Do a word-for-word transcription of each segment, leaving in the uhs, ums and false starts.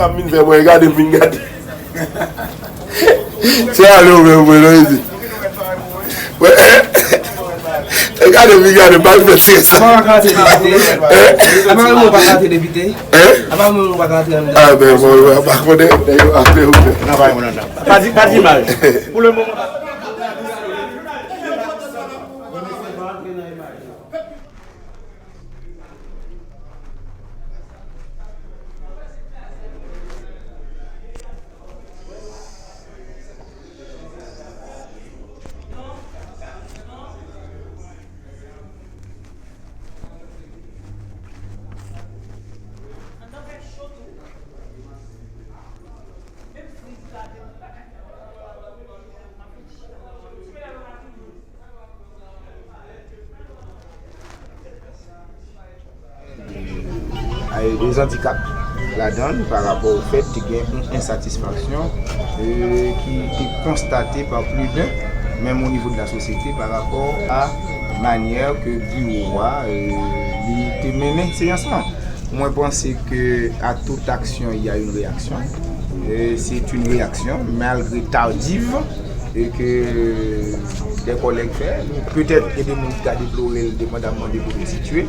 Ap vin fè mwen gade, m vin gade. Se ale ou menm, mwen, non, isi. Mwen, gade, vin gade, pa l fè se sa. Apa mwen pa ka antre depite? Apa mwen pa ka antre depite? Hein? Apa mwen pa ka antre anndan? Ah, ben, bon, mwen pa konnen, nèg yo aple ou. Non, pa, non, non. Pa di, pa di mal. Pou le moman, pa. Ay, de zandikap ladan l pa rapò o fèt te gen yon ensatisfaksyon, e, ki te konstate pa pli den, menm o nivo de la sosyete, pa rapò a manyè ke biwo a, e, li te mennen seyans lan. Mwen panse ke à toute action, il y a une réaction. E, c'est une réaction, malgré tardive, e ke dè kòlèg fè. Petèt gen de moun ki ka deplore l, depandamman de kote l sitiye.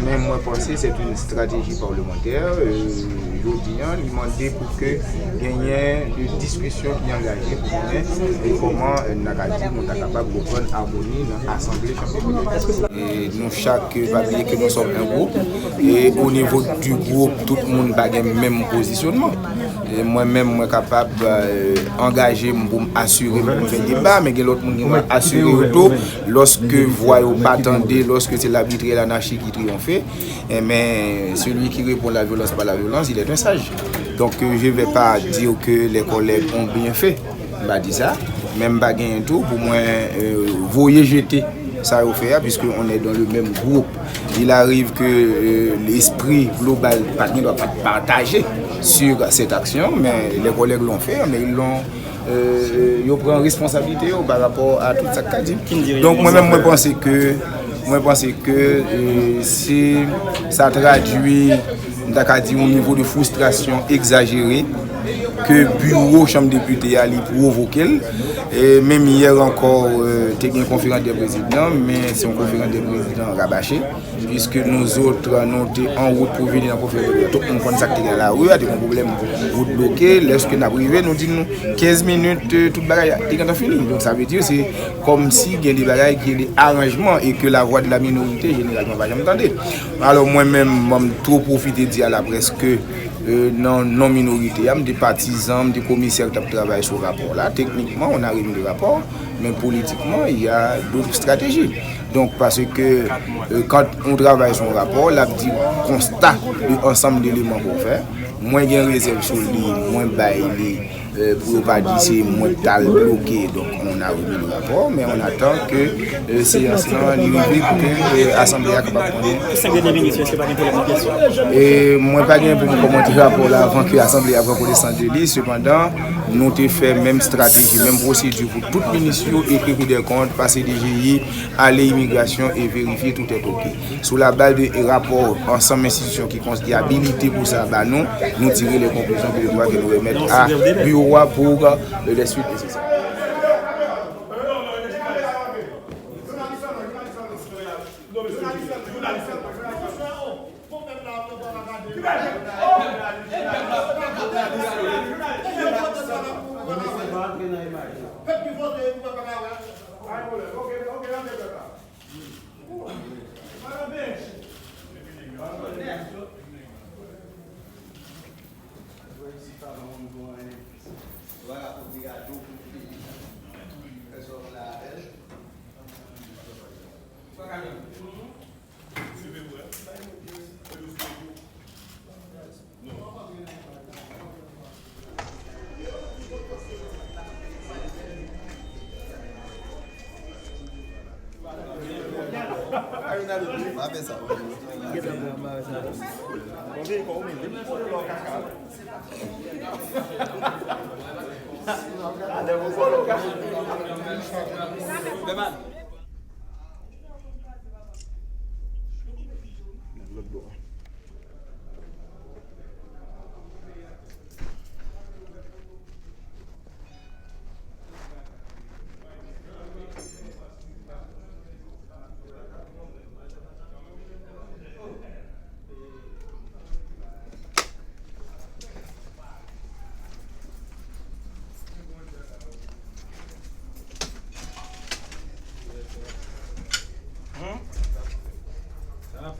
Men mwen panse c'est une stratégie parlementaire. E, jodi a, li mande pou ke genyen de diskisyon ki angaje pou konnen, e, kòman, e, n a ka di, nou ta kapab reprann amoni nan asanble chanm depite. E nou chak, e, pa bliye ke nous sommes un groupe. E o nivo du groupe, tout moun pa gen menm pozisyonman. E mwen menm, mwen kapab, e, angaje m pou m asire m pou m fè deba, men gen lòt moun ki va asire yo tou, lòske vwa yo pa tande, lòske se labitrè, lanachi ki triyonfe, enben, celui qui répond la violence par la violence, il est un sage. Donc, euh, je vais pas dire que les collègues ont bien fait. M pa di sa, men m pa genyen tou pou mwen, euh, voye jete sa yo fè a, puisque on est dans le même groupe. Il arrive que, euh, l'esprit global pa t gen dwa pa t pataje sur cette action, mais les collègues l'ont fait, mais ils l'ont, euh, yo pran responsablite yo pa rapò a tout sa k ka di. Donk, mwen menm, mwen panse ke, mwen panse ke, euh, se, sa tradui, m ta ka di, yon nivo de fristrasyon egzajere ke biwo chanm depite a li pwovoke l. E menm yè ankò, euh, te gen konferans dè prezidan, men se yon konferans dè prezidan rabache, puiske nou zòt, nou te an wout pou vini nan konferans dè prezidan. Tout moun konn sa k te gen nan lari a, te gen pwoblèm, wout bloke. Lèske n ap rive, nou di nou kenz minit, euh, tout bagay te gentan fini. Donk, sa vle di, se kòmsi gen de bagay ki rele aranjman e ke la voix de la minorité, jeneralman, pa janm tande. Alò, mwen menm, mwen, m tou pwofite di a laprès ke, euh, nan non minorite a, m te patizan, m te komisè ki t ap travay sou rapò la. Teknikman, on a remis le rapport, men politikman, il y a d'autres stratégies. Donk, paske, euh, kan on travay sou yon rapò, l ap di konsta de ansanm de eleman ke w fè. Mwen gen rezèv sou li, mwen bay li, euh, pou yo pa di se mwen k t al bloke, donk on a remis le rapport, men on attend ke, euh, seyans lan li rive pou ke, euh, asanble a kapab konnen. Senk dènye minis yo, èske pa gen pwoblèm nan pyès yo? E mwen pa gen pou m kòmante rapò la avan ke asanble a pran konesans de li, sepandan, nou te fè menm estrateji, menm pwosedi pou tout minis yo, ekri Kou dè kont, pase D G I, ale imigrasyon e verifye tout est ok. Sou la baz de rapò ansanm enstitisyon ki konsidere abilite pou sa ba nou, nou tire les conclusions que je dois que nou remèt a biwo a pou, euh, les suites nécessaires.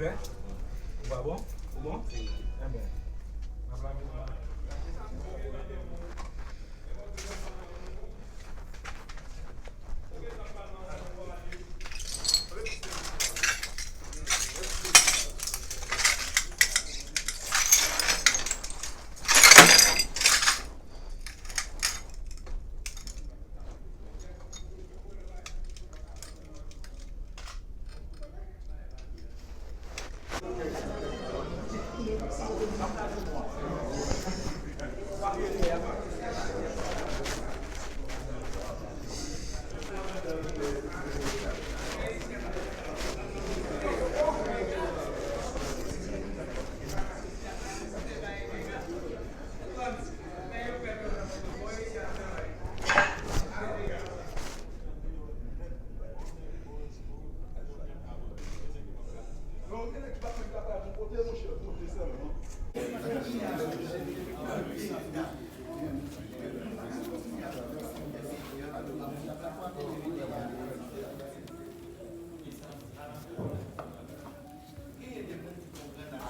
Ou pa bon? Ou bon? Enben, n ap lave men nou.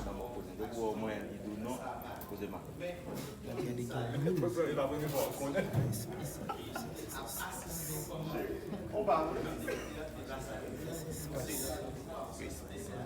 Adan mwen poze. Depi w wè mwen, li di w non, poze m a. Gade, gade, gade. Li pa premye fwa w konnen. Espas, espas, espas, espas. Espas.